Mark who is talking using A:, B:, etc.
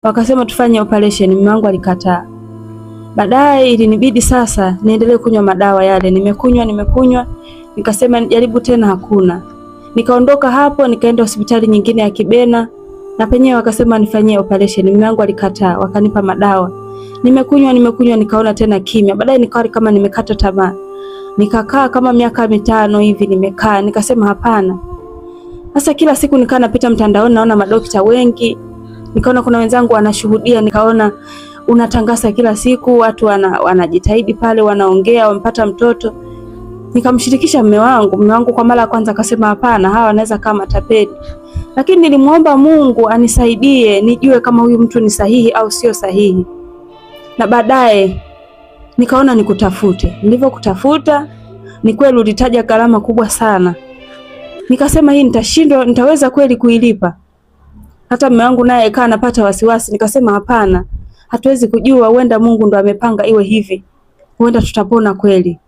A: Wakasema tufanye operation, mume wangu alikataa. Baadaye ilinibidi sasa niendelee kunywa madawa yale, nimekunywa nimekunywa, nikasema nijaribu tena, hakuna. Nikaondoka hapo nikaenda hospitali nyingine ya Kibena na penyewe wakasema nifanyie operation, mume wangu alikataa, wakanipa madawa. Nimekunywa nimekunywa, nikaona tena kimya. Baadaye nikawa kama nimekata tamaa, nikakaa kama miaka 5 hivi nimekaa, nikasema hapana. Sasa kila siku nikaa napita mtandaoni, naona madokta wengi, nikaona kuna wenzangu wanashuhudia, nikaona unatangaza kila siku, watu wanajitahidi pale, wanaongea, wamepata mtoto. Nikamshirikisha mume wangu. Mume wangu kwa mara ya kwanza akasema hapana, hawa wanaweza kama matapeli, lakini nilimwomba Mungu anisaidie nijue kama huyu mtu ni sahihi au sio sahihi, na baadaye nikaona nikutafute. Nilivyokutafuta ni kweli ulitaja gharama kubwa sana. Nikasema hii nitashindwa, nitaweza kweli kuilipa? Hata mume wangu naye kaa anapata wasiwasi. Nikasema hapana, hatuwezi kujua, huenda Mungu ndo amepanga iwe hivi, huenda tutapona kweli.